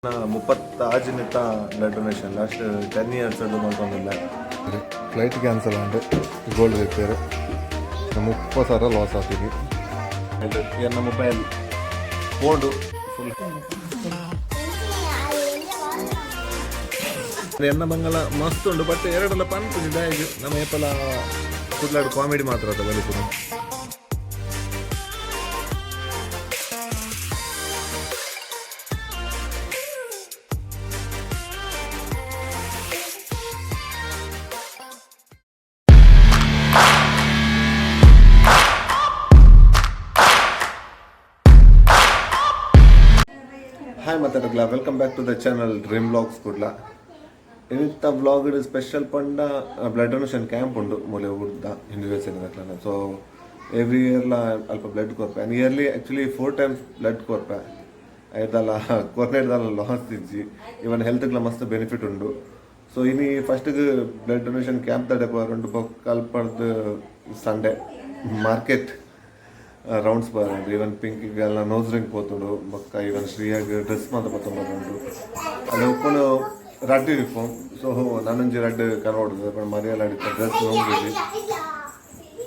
ಮುಪ್ಪತ್ತಾಜಿನಿತ blood donation last 10 years ಮಲ್ತೊಂದುಲ್ಲೆ. Flight cancel and, gold repair, 30,000 loss ಆತಿಗೆ. ಎನ್ನ mobile ಫೋಂಡು full. ಎನ್ನ ಬಂಗಲ ಮಸ್ತ್ ಉಂಡು, ಬಟ್ ಎರಡಲ್ಲ ಪನ್ಪುಜಿ ದಾಯೆಗ್. ನಮ್ಮ ಏಪಲ ಕುಡ್ಲಾಡು ಕಾಮಿಡಿ ಮಾತ್ರ ಅದ ಬಲಿಪುನ. ಹಾಯ್ ಮಾತಾಡಗ್ಲ, welcome back to the channel Dream Vlogs Kudla. ಇನ್ನಿತ್ತ vlog special ಪಂಡ ಬ್ಲಡ್ ಡೊನೇಷನ್ ಕ್ಯಾಂಪ್ ಉಂಡು ಮೂಲೆ ಉಡ್ದ ಹಿಂದೂ ಸೇರಿದ. ಸೊ ಎವ್ರಿ ಇಯರ್ಲ ಅಲ್ಪ ಬ್ಲಡ್ ಕೊರ್ಪೆ. And yearly actually four times blood ಕೊರ್ಪೆ. ಐದಲ್ಲ ಕೊರ್ನೆಡ್ದಲ್ಲ ಲಾಸ್ ಇಜ್ಜಿ, ಇವನ್ ಹೆಲ್ತ್ಗ್ಲ ಮಸ್ತ್ ಬೆನಿಫಿಟ್ ಉಂಡು. ಸೊ ಇನಿ ಫಸ್ಟ್ಗೆ ಬ್ಲಡ್ ಡೊನೇಷನ್ ಕ್ಯಾಂಪ್ ದಡೆ ಉಂಡು. ಬೊಕ್ಕ ಅಲ್ಪರ್ದು ಸಂಡೇ ಮಾರ್ಕೆಟ್ ರೌಂಡ್ಸ್ ಬರೋದು. ಈವನ್ ಪಿಂಕಿಗೆಲ್ಲ ನೋಸ್ ರಿಂಗ್ ಪೋತುಂಡು. ಬೊಕ್ಕ ಈವನ್ ಶ್ರೀಯಾಗ್ ಡ್ರೆಸ್ ಮಾತ ಪತ್ತೊಂದು ಬರೋಂಡು. ಅಲ್ಲಿ ಉಪ್ಪುನು ರಡ್ಡ್ ಯೂನಿಫಾರ್ಮ್. ಸೊ ನಾನೊಂಜಿ ರಡ್ಡ್ ಕನೋಡುದು ಮರಿಯಲ ಅಡಿತ ಡ್ರೆಸ್ ನೋಂಗುಜಿ.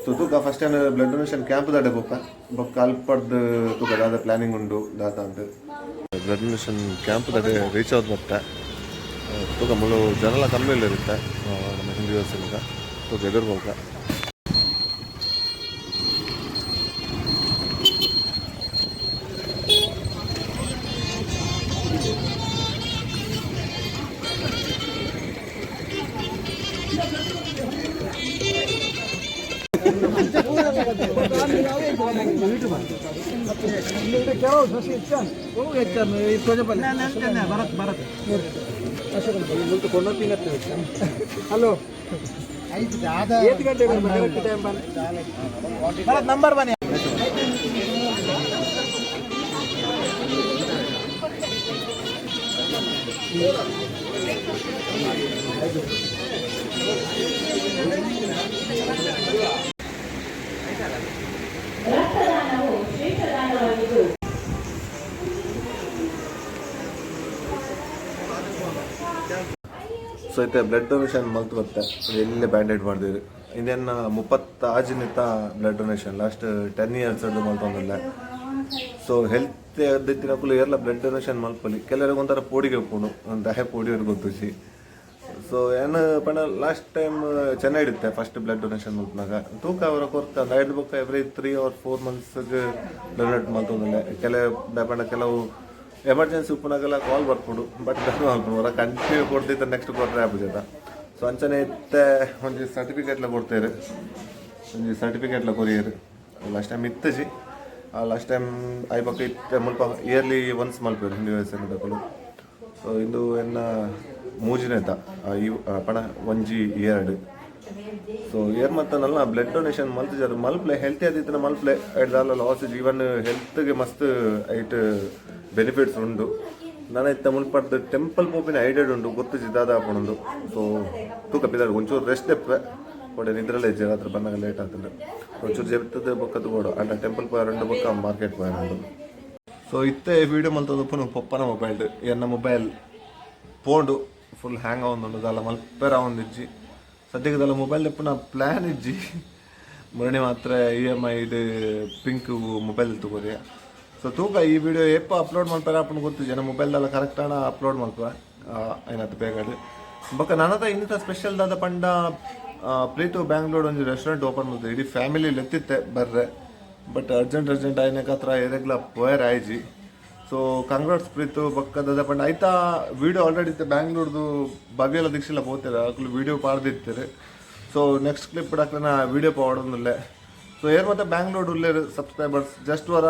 ಸೊ ತೂಕ, ಫಸ್ಟ್ ಏನು ಬ್ಲಡ್ ಡೊನೇಷನ್ ಕ್ಯಾಂಪ್ ದಡೆ ಪೋಪ, ಬೊಕ್ಕ ಅಲ್ಪರ್ದು ತೂಕ ದಾದ ಪ್ಲಾನಿಂಗ್ ಉಂಡು ದಾದ ಅಂತ. ಬ್ಲಡ್ ಡೊನೇಷನ್ ಕ್ಯಾಂಪ್ ದಡೆ ರೀಚ್ ಆದ್ ಬತ್ತೆ. ತೂಕ, ಮುಳು ಜನಲ ಕಮ್ಮಿ ಇರುತ್ತೆ ನಮ್ಮ ಹಿಂದೂ ದೇವಸ್ಥಾನದ. ತೂಕ, ಎದುರು ಹೋಗ. ಹಲೋ, ಏತ್ ಗಂಟೆ? ಕರೆಕ್ಟ್ ಟೈಮ್ ಭರತ್, ನಂಬರ್ ಬನ್ನಿ. ರಕ್ತದಾನವು ಶ್ರೇಷ್ಠದಾನವಾಗಿದ್ದು ಸೊ ಇತ್ತೆ ಬ್ಲಡ್ ಡೊನೇಷನ್ ಮಲ್ತು ಬತ್ತೆ. ಎಲ್ಲೇ ಬ್ಯಾಂಡೇಡ್ ಮಾಡಿದಿರಿ. ಇನ್ನೇನು ಮುಪ್ಪತ್ತಾಜಿನಿತ ಬ್ಲಡ್ ಡೊನೇಷನ್ ಲಾಸ್ಟ್ 10 ಇಯರ್ಸ್ ಮಲ್ತೊಂದುಲ್ಲೆ. ಸೊ ಹೆಲ್ತ್ ದಿತ್ತಿನಕುಲು ಏರ್ಲ ಬ್ಲಡ್ ಡೊನೇಷನ್ ಮಲ್ಪೊಲಿ. ಕೆಲವರಿಗೆ ಒಂಥರ ಪೋಡಿಗೆ ಉಪ್ಪುಂಡು, ದಾಯೆ ಪೋಡಿಯವ್ರಿಗೆ ಗೊತ್ತುಜಿ. ಸೊ ಏನು ಪಂಡ ಲಾಸ್ಟ್ ಟೈಮ್ ಚೆನ್ನೈ ಇತ್ತೆ ಫಸ್ಟ್ ಬ್ಲಡ್ ಡೊನೇಷನ್ ಮಲ್ಪುನಾಗ. ತೂಕ ಅವರ ಕೊರ್ತ ಐದು ಬೊಕ್ಕ ಎವ್ರಿ 3 ಆರ್ 4 ಮಂತ್ಸ್ಗೆ ಡೊನೇಟ್ ಮಲ್ತೊಂದುಲ್ಲೆ. ಕೆಲವು ಪಂಡ ಕೆಲವು ಎಮರ್ಜೆನ್ಸಿ ಉಪ್ಪುನಾಗೆಲ್ಲ ಕಾಲ್ ಬರ್ಪುಂಡು, ಬಟ್ ಮಲ್ಪುಂಡು. ಕಂಟಿನ್ಯೂ ಕೊಡ್ತಿತ್ತ ನೆಕ್ಸ್ಟ್ ಕೊಟ್ರೆ ಆಪುಜತ. ಸೊ ಅಂಚನೆ ಇತ್ತೆ ಒಂಜಿ ಸರ್ಟಿಫಿಕೇಟ್ಲ ಕೊಡ್ತೇರು, ಒಂಜಿ ಸರ್ಟಿಫಿಕೇಟ್ಲ ಕೊರಿಯರ್. ಲಾಸ್ಟ್ ಟೈಮ್ ಇತ್ತಜಿ. ಲಾಸ್ಟ್ ಟೈಮ್ I ಬೊಕ್ಕ ಇತ್ತೆ ಮುಲ್ಪ ಇಯರ್ಲಿ ಒನ್ಸ್ ಮಲ್ಪೆರು ಹಿಂದೂ ದೇವಸ್ಥಾನದಕುಲು. ಸೊ ಇಂದು ಎನ್ನ ಮೂಜಿನೇತ ಈ ಪಣ ಒಂಜಿ ಇಯರ್ಡ್. ಸೊ ಇಯರ್ ಮತ್ತನಲ್ಲ ಬ್ಲಡ್ ಡೊನೇಷನ್ ಮಲ್ತಿಜಾರು ಮಲ್ಪ್ಲೆ. ಹೆಲ್ತಿ ಆದಿತ್ತಿನ ಮಲ್ಪ್ಲೆ. ಐಡ್ದಾಲ ಲಾಸ್, ಈವನ್ ಹೆಲ್ತ್ಗೆ ಮಸ್ತ್ ಐಟ್ ಬೆನಿಫಿಟ್ಸ್ ಉಂಡು. ನಾನು ಇತ್ತ ಮುಲ್ಪಡ್ದು ಟೆಂಪಲ್ ಪೋಪಿನ ಐಡಿಯಾ ಉಂಡು, ಗೊತ್ತುಜಿ ದಾದ ಆಪುಂಡು. ಸೊ ತೂಕ, ಪಿದಾಡ್ ಒಂಚೂರು ರೆಸ್ಟ್ ದೆಪ್ಪೆ ಕೊಡೆ. ನಿದ್ರಲೇ ಇಜ್ಜಿ, ರಾತ್ರಿ ಬಂದಾಗ ಲೇಟ್ ಆಗ್ತದೆ. ಒಂಚೂರು ಜೆತ್ತದ ಬೊಕ್ಕ ತಗೋಡು ಅಂಡ ಟೆಂಪಲ್ ಪೋಯರುಂಡು, ಬೊಕ್ಕ ಮಾರ್ಕೆಟ್ ಪೋಯರುಂಡು. ಸೊ ಇತ್ತೆ ವಿಡಿಯೋ ಮಲ್ತೊಂದು ಪೊಪ್ಪನ ಮೊಬೈಲ್. ಎನ್ನ ಮೊಬೈಲ್ ಪೋಂಡು, ಫುಲ್ ಹ್ಯಾಂಗ್ ಆವೊಂದುಂಡು. ದಾಲ ಮಲ್ಪೆರ ಆವೊಂದಿಜ್ಜಿ. ಸದ್ಯಕ್ಕೆ ದಾಲ ಮೊಬೈಲ್ ದೆಪ್ಪುನ ಪ್ಲ್ಯಾನ್ ಇಜ್ಜಿ. ಮುರಣಿ ಮಾತ್ರ ಇಎಮ್ಐ ಇದು ಪಿಂಕ್ ಮೊಬೈಲ್ ತಗೋರಿ. ಸೊ ತೂಕ, ಈ ವಿಡಿಯೋ ಏಪ ಅಪ್ಲೋಡ್ ಮಲ್ಪೆರ ಆಪುಂಡು ಗೊತ್ತಿಜ್ಜಿ. ಎನ್ನ ಮೊಬೈಲ್ದಲ್ಲ ಕರೆಕ್ಟ್ ಆಂಡ ಅಪ್ಲೋಡ್ ಮಲ್ಪ ಏನಾಯ್ತು ಬೇಗ. ಬೊಕ್ಕ ನನದ ಇನ್ನಿತ ಸ್ಪೆಷಲ್ ದಾದ ಪಂಡ, ಪ್ರೀತು ಬ್ಯಾಂಗ್ಳೂರ್ ಒಂಜಿ ರೆಸ್ಟೋರೆಂಟ್ ಓಪನ್ ಮಲ್ತೆ. ಇಡೀ ಫ್ಯಾಮಿಲಿ ಲೆತ್ತಿತ್ತೆ ಬರ್ರೆ, ಬಟ್ ಅರ್ಜೆಂಟ್ ಅರ್ಜೆಂಟ್ ಆಯ್ನಕ ಹತ್ರ ಏರೆಗ್ಲ ಪೋಯರ್ ಆಯ್ಜಿ. ಸೊ ಕಂಗ್ರಾಟ್ಸ್ ಪ್ರೀತು. ಬೊಕ್ಕ ದಾದ ಪಂಡ, ಐತಾ ವಿಡಿಯೋ ಆಲ್ರೆಡಿ ಇತ್ತೆ ಬ್ಯಾಂಗ್ಳೂರ್ದು ಭವ್ಯಲ ದೀಕ್ಷೆಲ್ಲ ಪೋತಾರೆ, ಅಕ್ಲು ವಿಡಿಯೋ ಪಾಡ್ದಿತ್ತಾರೆ. ಸೊ ನೆಕ್ಸ್ಟ್ ಕ್ಲಿಪ್ ಅಕ್ಲೆನ ವಿಡಿಯೋ ಪಾಡೊಂದುಲ್ಲೆ. ಸೊ ಏರ್ ಮತ್ತೆ ಬ್ಯಾಂಗ್ಳೂರ್ ಉಲ್ಲೇರು ಸಬ್ಸ್ಕ್ರೈಬರ್ಸ್, ಜಸ್ಟ್ ವರ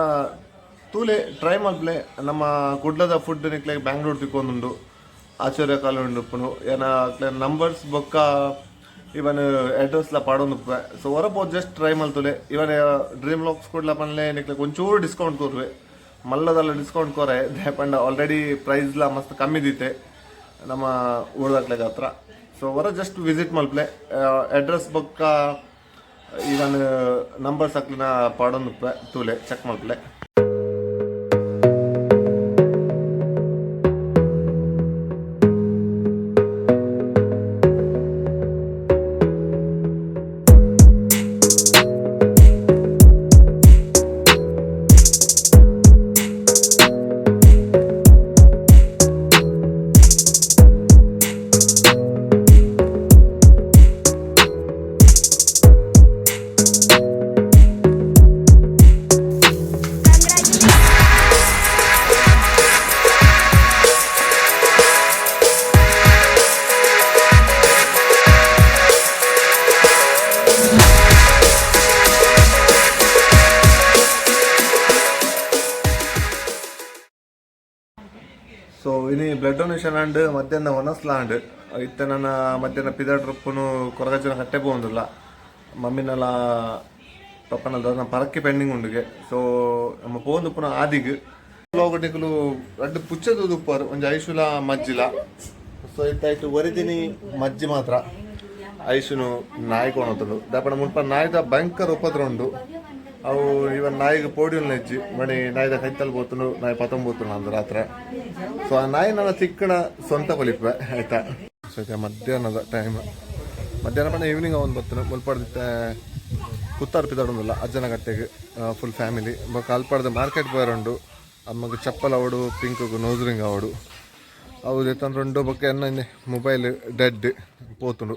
ತೂಲೆ, ಟ್ರೈ ಮಲ್ಪ್ಲೆ. ನಮ್ಮ ಕುಡ್ಲದ ಫುಡ್ ನಿಕ್ಲೆ ಬ್ಯಾಂಗ್ಳೂರ್ ತಿಕ್ಕೊಂದುಂಡು. ಆಚಾರ್ಯ ಕಾಲೋನಿ ಉಪ್ಪುನು. ಏನ ಅಕ್ಲೆ ನಂಬರ್ಸ್ ಬೊಕ್ಕ ಇವನ್ ಅಡ್ರೆಸ್ ಲ ಪಾಡೊಂದು. ಸೊ ಹೊರ ಪೋದು ಜಸ್ಟ್ ಟ್ರೈ ಮಲ್ತುಲೆ. ಇವನ್ ಡ್ರೀಮ್ ವ್ಲಾಗ್ಸ್ ಕುಡ್ಲ ಪನ್ಲೆ, ನಿಕ್ಲೆ ಒಂಚೂರು ಡಿಸ್ಕೌಂಟ್ ಕೊರ್ವೆ. ಮಲ್ಲದಲ್ಲ ಡಿಸ್ಕೌಂಟ್ ಕೊರೆ ಪಂಡ ಆಲ್ರೆಡಿ ಪ್ರೈಸ್ ಲ ಮಸ್ತ್ ಕಮ್ಮಿ ದೀತೆ ನಮ್ಮ ಊರ್ದಕ್ಲೆಗ್ ಹತ್ರ. ಸೊ ಹೊರ ಜಸ್ಟ್ ವಿಸಿಟ್ ಮಲ್ಪ್ಲೆ. ಅಡ್ರೆಸ್ ಬೊಕ್ಕ ಇವನ್ ನಂಬರ್ಸ್ ಅಕ್ಲಿನ ಪಾಡೊಂದು, ತೂಲೆ, ಚೆಕ್ ಮಲ್ಪ್ಲೆ. ಇನಿ ಬ್ಲಡ್ ಡೊನೇಷನ್ ಆಂಡ್, ಮಧ್ಯಾಹ್ನ ಒನಸ್ಲ ಆಂಡ್. ಇತ್ತೆ ನನ್ನ ಮಧ್ಯಾಹ್ನ ಪಿದಾಡ್ರಪ್ಪನು ಕೊರಗಜ್ಜನ ಕಟ್ಟೆ ಪೋವೊಂದುಲ್ಲ. ಮಮ್ಮಿನಲ ಪಪ್ಪನ ದಾದ ಪರಕ್ಕೆ ಪೆಂಡಿಂಗ್ ಉಂಡುಗೆ. ಸೊ ನಮ್ಮ ಪೋವೊಂದುಪ್ಪುನ ಆದಿಗ್ ನಿಕುಲು ರಡ್ಡ್ ಪುಚ್ಚೆ ತೂದುಪ್ಪರು, ಒಂಜಿ ಐಶುಲ ಮಜ್ಜಿಲ. ಸೊ ಇತ್ತಾಯ್ತು ಒರಿದಿನಿ ಮಜ್ಜಿ ಮಾತ್ರ. ಐಶುನು ನಾಯಿ ಕೊನೊತುಂಡು. ದಾಪಣ ಮುಲ್ಪ ನಾಯಿದ ಭಯಂಕರ ಉಪದ್ರ ಉಂಡು. ಅವು ಇವನ್ ನಾಯಿಗೆ ಪೋಡಿಯಲ್ ನೆಜ್ಜಿ ಮಣಿ ನಾಯಿದ ಕೈತಲ್ ಬೋತುಂಡು, ನಾಯಿ ಪತೊಂಬೋತುಂಡು ಅಂದ್ ರಾತ್ರೆ. ಸೊ ಆ ನಾಯಿ ನನ್ನ ತಿಕ್ಕಣ ಸ್ವಂತ ಕೊಲಿಪೆ, ಆಯ್ತಾ? ಸೊ ಈಗ ಮಧ್ಯಾಹ್ನದ ಟೈಮ್, ಮಧ್ಯಾಹ್ನ ಪಂಡ ಈವ್ನಿಂಗ್ ಅವನು ಬರ್ತನು. ಮುಲ್ಪಡ್ದಿತ್ತೆ ಕುತ್ತಾರ್ ಪಿದಾಡೊಂದುಲ್ಲ ಅಜ್ಜನ ಕಟ್ಟೆಗೆ ಫುಲ್ ಫ್ಯಾಮಿಲಿ. ಬೊಕ್ಕ ಅಲ್ಪಡ್ದು ಮಾರ್ಕೆಟ್ ಪೋಯರುಂಡು. ಅಮ್ಮಗ್ ಚಪ್ಪಲ್ ಅವಡು, ಪಿಂಕ್ಗ್ ನೋಸ್ ರಿಂಗ್ ಅವಡು, ಅವು ದೆತ್ತೊಂದುಂಡು. ಬೊಕ್ಕ ಎನ್ನ ಮೊಬೈಲ್ ಡೆಡ್ ಪೋತುಂಡು.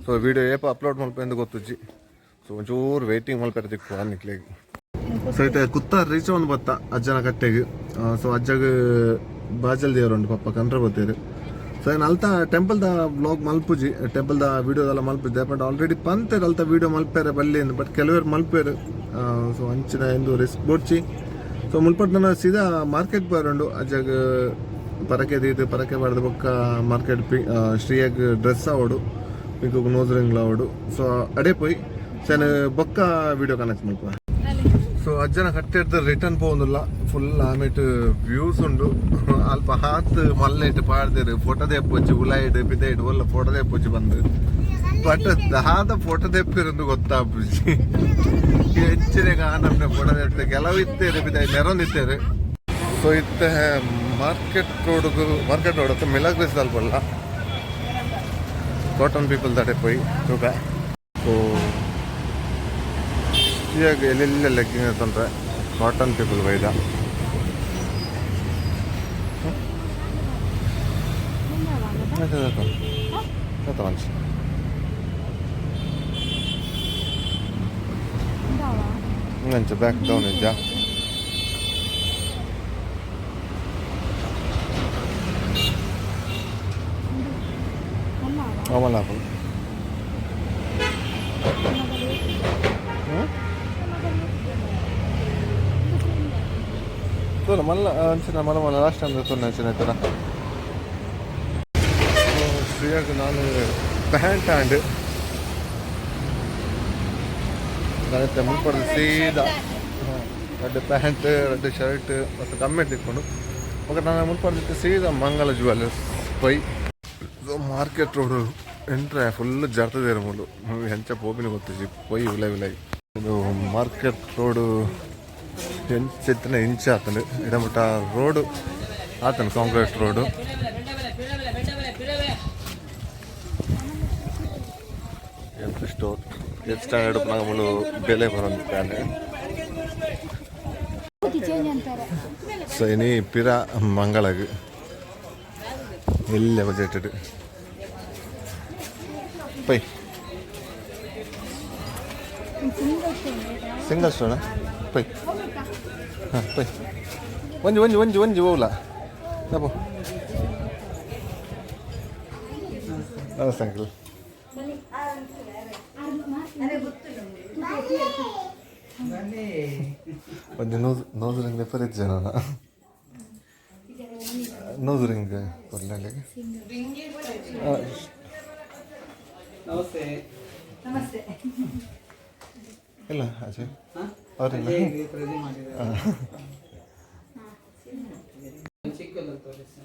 ಸೊ ವಿಡಿಯೋ ಏಪ ಅಪ್ಲೋಡ್ ಮಲ್ಪೆಂದು ಗೊತ್ತುಜ್ಜಿ. ಸೊ ಒಂಚೂರು ವೇಟಿಂಗ್ ಮಲ್ಪೆರೆ ತಿಕ್ಕು ನಿಕ್ಲೆಗ್. ಸೊ ಇತ್ತೆ ಕುತ್ತಾರ್ ರೀಚ್ ಒಂದು ಬತ್ತ ಅಜ್ಜನ ಕಟ್ಟೆಗ್. ಸೊ ಅಜ್ಜಗ್ ಬಾಜಲ್ ದೇವರುಂಡು, ಪಪ್ಪ ಕಂದ್ರ ಬತ್ತೇರು. ಸೊ ಏನು ಅಲ್ತ ಟೆಂಪಲ್ ದ ವ್ಲಾಗ್ ಮಲ್ಪುಜಿ, ಟೆಂಪಲ್ ದ ವಿಡಿಯೋದೆಲ್ಲ ಮಲ್ಪುಜಿ. ಬಟ್ ಆಲ್ರೆಡಿ ಪಂತೆರ್ ಅಲ್ತ ವಿಡಿಯೋ ಮಲ್ಪೆರೆ ಬಲ್ಲಿ, ಬಟ್ ಕೆಲವರು ಮಲ್ಪೆರು. ಸೊ ಅಂಚಿನ ಎಂದು ರಿಸ್ಕ್ ಬೋಡ್ಚಿ. ಸೊ ಮುಲ್ಪಟ್ ಸೀದಾ ಮಾರ್ಕೆಟ್ ಬರುಂಡು. ಅಜ್ಜಗ್ ಪರಕೆ ದೀದ್, ಪರಕೆ ಬಾರ್ದು ಬೊಕ್ಕ ಮಾರ್ಕೆಟ್ ಪಿ ಶ್ರೀಯಾಗ್ ಡ್ರೆಸ್ ಆವಡು, ಪಿಂಕುಗ್ ನೋಸ್ ರಿಂಗ್ ಆವಡು. ಸೊ ಅಡೆ ಪೋಯಿ ಸೆನ್ ಬೊಕ್ಕ ವಿಡಿಯೋ ಕನೆಕ್ಟ್ ಮಲ್ಪ. ಸೊ ಅಜ್ಜನ ಕಟ್ಟೆಡ್ದು ರಿಟರ್ನ್ ಪೋವೊಂದುಲ್ಲ. ಫುಲ್ ಆಮೇಟ್ ವ್ಯೂಸ್ ಉಂಡು. ಅಲ್ಪ ಹಾತ್ ಮಲ್ಲೆಟ್ ಪಾಡ್ದೇರು, ಫೋಟೋ ದೇಪೊಚ್ಚಿ, ಉಲಾಯಿಡ್ ಪಿದೈಡ್ ಒಲ್ಲ ಫೋಟೋ ದೇಪೊಚ್ಚಿ ಬಂದು. ಬಟ್ ದಾದ ಫೋಟೋ ದೆಪ್ಪಿರಂದು ಗೊತ್ತಾಪುಜಿ. ಹೆಚ್ಚಿನ ಕಾಣಪ್ನೆ ಫೋಟೋ ದೆಪ್ತೆ ಕೆಲವು ಇತ್ತೇರು, ಪಿದೈ ನೆರೊಂದಿತ್ತೇರು. ಸೊ ಇತ್ತೆ ಮಾರ್ಕೆಟ್ ರೋಡ್, ಮಾರ್ಕೆಟ್ ರೋಡ್ ಅಥವಾ ಮಿಲಾಗ್ರಿಸ್ ಅಲ್ಪಲ್ಲ ಕಾಟನ್ ಪೀಪಲ್ ದಾಡೆ ಪೋಯಿ ತೂಕ. ಸೊ ಇವಾಗ ಎಲ್ಲೆಲ್ಲ ಲೆಗ್ಗಿಂಗ್ ಅಂತಂದ್ರೆ ಕಾಟನ್ ಪೀಪಲ್ ಬೈದ. ಅಂಚ ಬ್ಯಾಕ್ ಡೌನ್ ಇಜ್ಜಾ? ಆಮಲ್ಲ. ತೋಲ ಮಲ್ಲ ಅಂಚಿನ ಮಲ್ಲ ಮಲ್ಲ ಲಾಸ್ಟ್ ಟೈಮ್ ತೋಲ ಅಂಚಿನ ಇತ್ತರ. ಶ್ರೀಯಾಗ ನಾನು ಪ್ಯಾಂಟ್ ಆಂಡ್ ನನತ್ತೆ ಮುಲ್ಪಡ್ದು ಸೀದಾ ರಡ್ಡ್ ಪ್ಯಾಂಟ್, ರಡ್ಡ್ ಶರ್ಟ್ ಮತ್ತು ಕಮ್ಮಿ ತಿಕ್ಕೊಂಡು. ఒక ನಾನು ಮುಲ್ಪಡ್ದಿತ್ತು ಸೀದಾ ಮಂಗಲ ಜುವೆಲ್ಲರ್ಸ್ ಪೈ. ಮಾರ್ಕೆಟ್ ರೋಡ್ ಎಂಟ್ರೆ ಫುಲ್ ಜರ್ತದೇರು ಮೂಲು. ಎಂಚ ಪೋಪಿನ ಗೊತ್ತಿಜಿ, ಪೊಯ್ ಉಲೈ ಉಲೈ. ಇದು ಮಾರ್ಕೆಟ್ ರೋಡು ಎಂಚ ಇಂಚ ಆತಂಡು ಇಡಮುಟ್ಟ ರೋಡು ಆತನು ಕಾಂಕ್ರೀಟ್ ರೋಡು. ಎಂತ ಸ್ಟೋರ್ ಏತ್ ಸ್ಟ್ಯಾಂಡರ್ಡ್ ಪುನಗ ಮುಲು ಬೆಲೆ ಬರೊಂದಿತ್ತಾನೆ. ಸೊ ಇನಿ ಪಿರ ಮಂಗಳಗ್ ಎಲ್ಲ ಬಜೆಟೆಡ್ ಪೈ. ಸಿಂಗಲ್ ಸ್ಟೋನ ಪೈ. ಹಾಂ, ಪೈ. ಒಂಜಿ ಒಂಜಿ ಒಂಜಿ ಒಂಜಿ ಹೋಗ್ಲ ತಪೋ. ನಮಸ್ತೆ ಅಂಕಲ್. ಒಂಜಿ ನೋಸ್ ನೋಸ್ ರಿಂಗ್ ರೆಫರ್ ಇಜ್ಜೆ ನಾನು ನೋಸ್ ರಿಂಗ್ ಕೊರ್ಲೆ. ನಮಸ್ತೆ. ನಮಸ್ತೆ. ಇಲ್ಲ ಅಜಯ್ ಅವರಿಲ್ಲ. ರಜೆ ಮಾಡಿದ್ದಾರೆ. ಚಿಕ್ಕದು ತೋರಿಸಿ.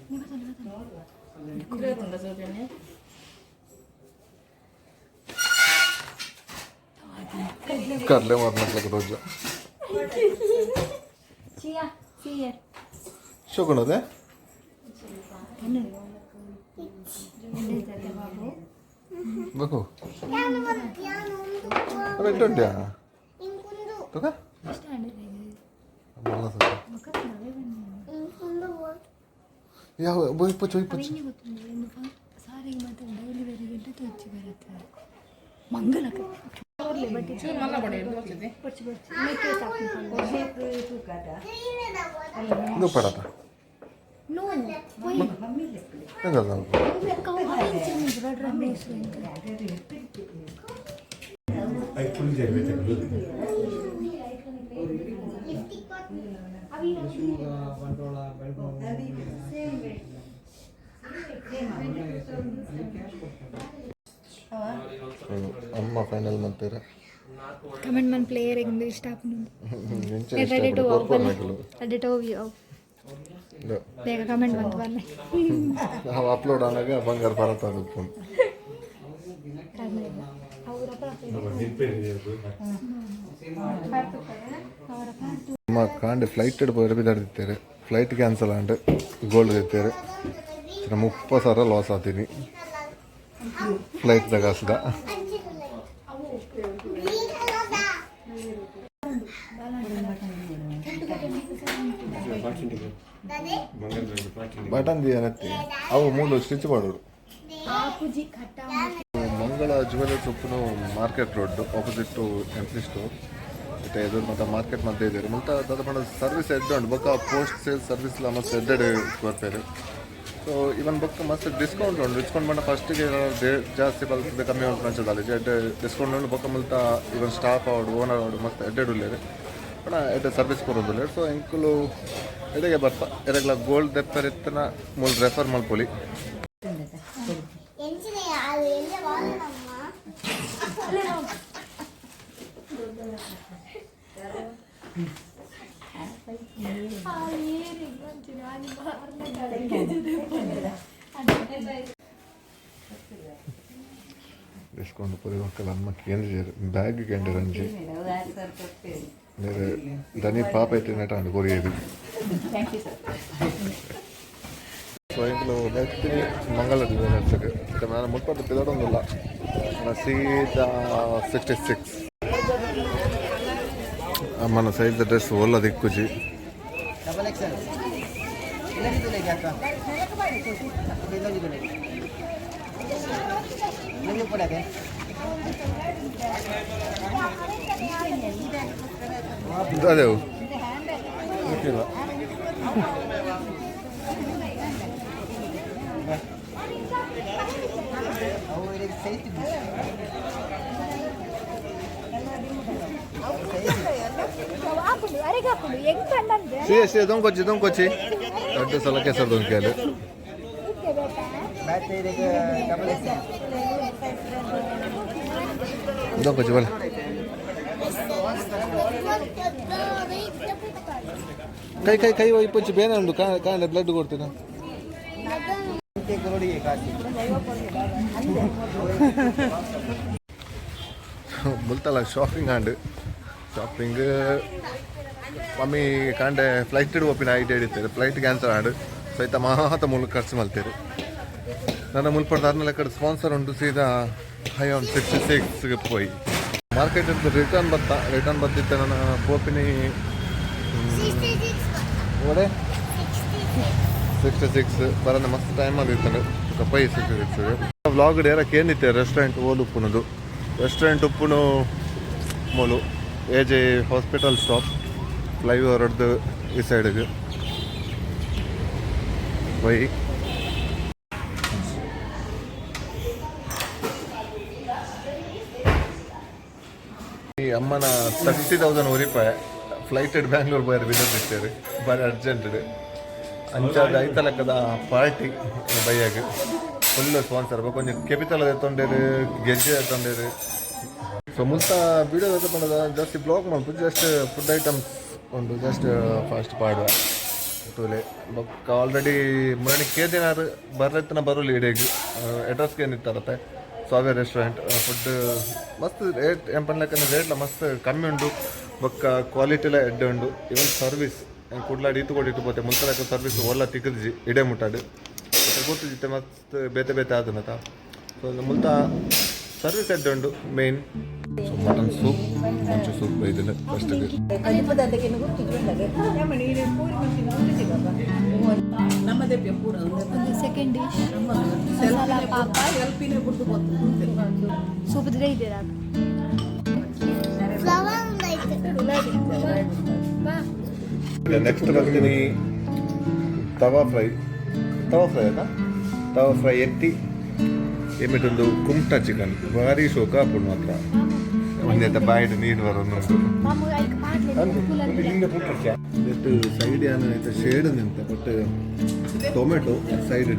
ಕರ್ಲೆ ಮಾರ್ನಕ್ಲಕ ರೋಜ. ಶೋಕಣದೆ. ಬೇಕು ರೆಡ್ ಉಂಟ್ಯಾ ತುಕ ಮಲ್ಲ ಸ್ವಲ್ಪ ಯಾವ ಒಯ್ಪಚ್ಚು ಒಯ್ಪಚ್ಚು. ಸಾರಿಗೆ ಮಾತ್ರ ಡೈಲಿ ವೇರಿಗೆ ತೋಚಿ ಬರುತ್ತೆ ಮಂಗಲಕ್ಕೆ. ಇದು ಪಡತ. ನೋ. ಹೆಂಗದ? ಶಿವಮೊಗ್ಗ, ಬಂಟ್ವಾಳ, ಬೆಳಗಾವಿ. ಅಮ್ಮ ಫೈನಲ್ ಮಂತೀರ. ಕಮೆಂಟ್ ಮನ್ ಪ್ಲೇಯರ್ ಇಷ್ಟ ಆಪುಂಡು. ಎಂಚ ಇಷ್ಟ ಕೊರ್ಪುನಕುಲು. ಎಡಿಟ್ ಹೋಗಿ ಬೇಗ ಕಮೆಂಟ್ ಬಂತು ಬನ್ನಿ. ನಾವು ಅಪ್ಲೋಡ್ ಆನಾಗ ಬಂಗಾರ ಪರತ ಉಪ್ಪುಂಡು. ಅಮ್ಮ ಕಾಂಡೆ ಫ್ಲೈಟ್ ಪೋಯರೆ ಬಿದಾಡ್ದಿತ್ತೇರು. ಫ್ಲೈಟ್ ಕ್ಯಾನ್ಸಲ್ ಆಂಡ್ ಗೋಲ್ಡ್ ತೆತ್ತೇರು. 30,000 ಲಾಸ್ ಆತೀನಿ ಫ್ಲೈಟ್ ಕಾಸುದ. ಬಟನ್ ದಿಯನತ್ತಿ ಅವು ಮೂಲು ಸ್ಟಿಚ್ ಮಾಡೋರು. ಮಂಗಳ ಜುವೆಲರ್ಸ್ ಉಪ್ಪುನು market road opposite to M C store. ಇತ್ತೆ ಎದುರು ಮತ್ತು ಮಾರ್ಕೆಟ್ ಮಧ್ಯೆ ಇದ್ದಾರೆ. ಮುಲ್ತ ದಾದ ಪಂಡ ಸರ್ವಿಸ್ ಎಡ್ಡೆ ಉಂಡು. ಬೊಕ್ಕ ಪೋಸ್ಟ್ ಸೇಲ್ ಸರ್ವಿಸ್ ಲ ಮಸ್ತ್ ಎಡ್ಡೆಡ್ ಕೊರ್ಪೆರ್. ಸೊ ಇವನ್ ಬೊಕ್ಕ ಮಸ್ತ್ ಡಿಸ್ಕೌಂಟ್ ಉಂಡು. ಡಿಸ್ಕೌಂಟ್ ಪಂಡ ಫಸ್ಟಿಗೆ ಜಾಸ್ತಿ ಬಲ್ತದೆ ಕಮ್ಮಿ ಉಂಟು ಅಂಚ ಎಡ್ಡೆ ಡಿಸ್ಕೌಂಟ್ ಉಂಡು. ಬೊಕ್ಕ ಮುಲ್ತ ಇವನ್ ಸ್ಟಾಫ್ ಆವಡ್ ಓನರ್ ಆವಡ್ ಮಸ್ತ್ ಎಡ್ಡೆಡ್ ಉಲ್ಲೆರ್. ಪಂಡ ಎಡ್ಡೆ ಸರ್ವಿಸ್ ಕೊರೊಂದುಲ್ಲೆರ್. ಸೊ ಎಂಕುಲು ಎಡೆಗೆ ಬರ್ಪ ಎರೆಗ್ಲ ಗೋಲ್ಡ್ ದೆಪ್ಪರೆ ಇತ್ತನ ಮೂಲು ರೆಫರ್ ಮಲ್ಪೊಲಿ. ಡಿಸ್ಕೌಂಟ್ ಪೂರಿ ಮಕ್ಕಳು ಅಮ್ಮ ಕೇಂದ್ರ ಬ್ಯಾಗ್ ಕೇಂದ್ರ ಅಂಜಿ ದನಿ ಪಾಪ ಐತಿ ನಟ ಅಂಡ್ ಕೊರಿಯದು. ಸೊ ಎಂಕುಲು ಬರ್ತೀನಿ ಮಂಗಳ ಜುವೆಲರ್ಸ್ಗೆ. ನಾನು ಮುಟ್ಪಟ್ಟು ಪಿದಡೊಂದುಲ್ಲ ಸೀದಾ 66. ಅಮ್ಮನ ಸೈಜ್ ಡ್ರೆಸ್ ಒಲ್ಲ ದಿಕ್ಕುಜಿ. ಡಬಲ್ ಎಕ್ಸೆಲ್ ಇನ್ನೊಂದು ತುಲೆಗೆ ಅಕ್ಕ, ಇನ್ನೊಂದು ತುಲೆಗೆ ಇನ್ನೊಂದು ಪಡಗೆ. ಅದೇ ಅವು ಇದಕ್ಕೆ ಸೈಜ್ ಸೀ ಸೀ ದೊಂಕೊಚ್ಚಿ ದೊಂಕೊಚ್ಚಿ ದೊಡ್ಡ ಸಲ ಕೆಸರು ದೊಂಕಿಯಲ್ಲಿ. ಬ್ಯಾಟ್ ಇದಕ್ಕೆ ಡಬಲ್ ಎಕ್ಸೆಲ್. ದೊಂಕೊಚ್ಚಿ ಬಲೆ ಕೈ ಕೈ ಕೈ ಇಪ್ಪೊಂಚಿ ಬೇನೆ ಉಂಡು ಕಾಂಡೆ ಬ್ಲಡ್ ಕೊಡ್ತೀನಿ. ಮುಲ್ತಲ ಶಾಪಿಂಗ್ ಆಂಡ್ ಶಾಪಿಂಗ್ ಮಮ್ಮಿ ಕಾಂಡೆ ಫ್ಲೈಟ್ ಒಪ್ಪಿನ ಐಡಿಯಾ ಹಿಡಿತಾರೆ. ಫ್ಲೈಟ್ ಕ್ಯಾನ್ಸಲ್ ಆಂಡ್ ಸೊ ಇತ್ತ ಮಾತ ಮೂಲ ಖರ್ಚು ಮಲ್ತೇರು. ನನ್ನ ಮುಲ್ಪಡ್ದ ಅರ್ನಲ ಕಡೆ ಸ್ಪಾನ್ಸರ್ ಉಂಟು. ಸೀದಾ ಹೈ ಆನ್ 66 ಪೋಯಿ ಮಾರ್ಕೆಟ್ ರಿಟರ್ನ್ ಬತ್ತ. ರಿಟರ್ನ್ ಬತ್ತಿತ್ತೆ ನನ್ನ ಪೋಪಿನಿ ಒಡೆ 66 ಬರೋಣ ಮಸ್ತ್ ಟೈಮ್ ಆದಿತ್ತಂಡು ಪೈ 66 ವ್ಲಾಗ್ ಡೇರ ಕೇಂದಿತ್ತೆ ರೆಸ್ಟೋರೆಂಟ್ ಓಲು ಉಪ್ಪುನದು. ರೆಸ್ಟೋರೆಂಟ್ ಉಪ್ಪುನು ಮೂಲು A J hospital stop flyover ಈ ಸೈಡ್ಗೆ ಬೈ. ಈ ಅಮ್ಮನ 30,000 ಒರಿಪಾಯ ಫ್ಲೈಟ್ ಬ್ಯಾಂಗ್ಳೂರ್ ಪೋಯರ್ ಬಿದ್ದರ್ ಬಾರಿ ಅರ್ಜೆಂಟ್ ಅಂಚಾದ ಐತ ಲೆಕ್ಕದ ಪಾರ್ಟಿ ಬೈಯಾಗ ಫುಲ್ ಸ್ಪಾನ್ಸರ್ ಬೊಕ ಒಂಜಿ ಕೆಪಿತಲ ಎತ್ತೊಂಡೇರು ಗೆಜ್ಜೆ ಎತ್ತೊಂಡೇರು. ಸೊ ಮುಲ್ತ ವೀಡಿಯೋ ಎತ್ತೊಂಡದ ಜಾಸ್ತಿ ಬ್ಲಾಗ್ ಮಲ್ಪು ಜಸ್ಟ್ ಫುಡ್ ಐಟಮ್ಸ್ ಉಂಡು ಜಸ್ಟ್ ಫಾಸ್ಟ್ ಪಾಡುವ ತೂಲೆ. ಬೊಕ್ಕ already ಮುರಣಿ ಕೇದಿನಾರು ಬರ್ರೆತ್ತನ Baroli ಇಡೇಗ್ address ಏನಿತ್ತಾರತ್ತೆ ಸ್ವಾವೆ restaurant food ಮಸ್ತ್ ರೇಟ್ ಎಂಪನ್ ರೇಟ್ಲ ಮಸ್ತ್ ಕಮ್ಮಿ ಉಂಡು. ಬೊಕ್ಕ ಕ್ವಾಲಿಟಿಲ ಎಡ್ಡೆ ಉಂಡು. ಇವನ್ ಸರ್ವಿಸ್ ಕುಡ್ಲಾಡ್ ಈತು ಕೊಡಿಟ್ಟು ಪೋತೆ ಮುಲ್ತ ಸರ್ವಿಸ್ ಒಲ್ಲ ತಿಕ್ಕುಜಿ ಇಡೆ ಮುಟ್ಟಾಡು ಗೊತ್ತಿಜಿತ್ತೆ ಮಸ್ತ್ ಬೇತೆ ಬೇತೆ ಆದನತ. ಸೊ ಮುಲ್ತ ಸರ್ವಿಸ್ ಎಡ್ಡೆ ಉಂಡು ಮೇನ್. ಸೊ ಮಟನ್ ಸೂಪ್ ಒಂಚೂರು ಸೂಪ್ ಬೈದಿಲ್ಲ ಫಸ್ಟಿಗೆ. Second dish masala papad soup ಇದೆ. ನೆಕ್ಸ್ಟ್ ಬರ್ತೀನಿ ತವಾ ಫ್ರೈ. ತವಾ ಫ್ರೈ ಅಲ್ಲ, ತವಾ ಫ್ರೈ ಎತ್ತಿ ಏಮಿಟೊಂದು ಕುಮ್ಟಾ ಚಿಕನ್ ಭಾರಿ ಶೋಕ ಆಪುಂಡು ಮಾತ್ರ. ಒಂದೆತ್ತ ಬಾಯಿಡ್ ನೀರು ಬರೋದು. ಸೈಡ್ ಯಾನ್ ಐತ ಶೇಡ್ ನಿಂತ ಬಟ್ ಟೊಮೆಟೊ ಸೈಡ್.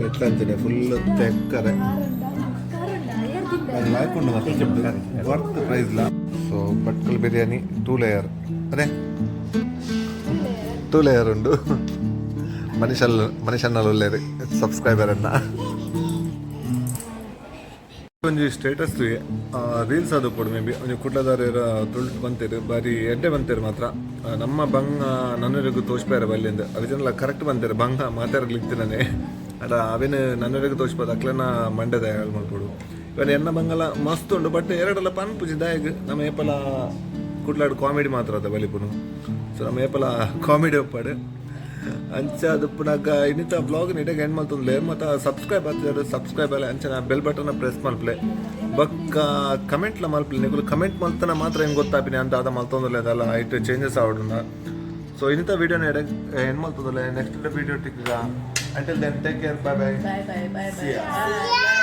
ಎಟ್ಲ ಅಂಚನೆ ಫುಲ್ ತೆಕ್ಕರೆ. ಲಾಯ್ಕೊಂಡು ವರ್ತ್ ಪ್ರೈಸ್ಲ. ಸೊ ಭಟ್ಕಲ್ ಬಿರಿಯಾನಿ ಟೂ ಲೇಯರ್, ಅದೇ ಟೂ ಲೇಯರ್ ಉಂಡು. ಮನುಷ್ಯಲ್ ಮನುಷ್ಯನಲ್ಲಿ ಒಳ್ಳೆಯರು ಸಬ್ಸ್ಕ್ರೈಬರ್ ಅನ್ನ. ಒಂಜಿ ಸ್ಟೇಟಸ್ ರೀಲ್ಸ್ ಅದು ಕೊಡು. ಮೇ ಬಿ ಒಂಜಿ ಕುಡ್ಲದಾರ ತುಳು ಬಂತೇರು, ಬಾರಿ ಎಡ್ಡೆ ಬಂತೇರು ಮಾತ್ರ. ನಮ್ಮ ಬಂಗ ನನ್ನೊರಿಗೂ ತೋಚ್ಪಾರ ಬಲ್ಲಿಂದ. ಅವಿಜನಲ್ಲ ಕರೆಕ್ಟ್ ಬಂತೇರು. ಬಂಗ ಮಾತಾಡ್ಲಿಕ್ತಿನಾನೆ ಅಡ ಅವೇನು ನನ್ನೊರಿಗೂ ತೋಚ್ಪಾದ ಅಕ್ಲನ ಮಂಡ್ಯದ ಹೇಳಿ ಮಾಡ್ಕೊಡು. ಇವಾಗ ಎನ್ನ ಬಂಗಲ ಮಸ್ತ್ ಉಂಡು, ಬಟ್ ಎರಡಲ್ಲ ಪನ್ಪುಜಿ ದಾಯಗ್. ನಮ್ಮ ಏಪಲ ಕುಡ್ಲಾಡ್ ಕಾಮಿಡಿ ಮಾತ್ರ ಅದ ಬಲಿಪುನು. ಸೊ ನಮ್ಮ ಏಪಲ ಕಾಮಿಡಿ ಒಪ್ಪಾಡು. ಅಂಚ ಅದು ಇನ್ನಿತ ಬ್ಲಾಗ್ ನೀಟಾಗಿ ಎಂಡ್ ಮಲ್ತೊಂದುಲ್ಲೆ. ಮತ್ತು ಸಬ್ಸ್ಕ್ರೈಬ್ ಆಗ್ತಿದ್ದಾರೆ, ಸಬ್ಸ್ಕ್ರೈಬ್ ಅಲ್ಲ. ಅಂಚನ ಬೆಲ್ ಬಟನ್ ಪ್ರೆಸ್ ಮಲ್ಪ್ಲೆ, ಬೊಕ್ಕ ಕಮೆಂಟ್ಲ ಮಲ್ಪ್ಲೆ. ನಿಕುಲು ಕಮೆಂಟ್ ಮಲ್ತನ ಮಾತ್ರ ಹೆಂಗೆ ಗೊತ್ತಾಪಿನಿ ಅಂತ ಅದ ಮಲ್ತೊಂದುಲ್ಲೆ, ಅದಲ್ಲ ಐಟ್ ಚೇಂಜಸ್ ಆವಡುನ. ಸೊ ಇನ್ನಿತ ವಿಡಿಯೋನ ಎಂಡ್ ಮಲ್ತೊಂದುಲ್ಲೆ. ನೆಕ್ಸ್ಟ್ ವಿಡಿಯೋ ತಿಕ್ಕುಗ. Until then, take care, bye bye. Bye bye bye. See ya.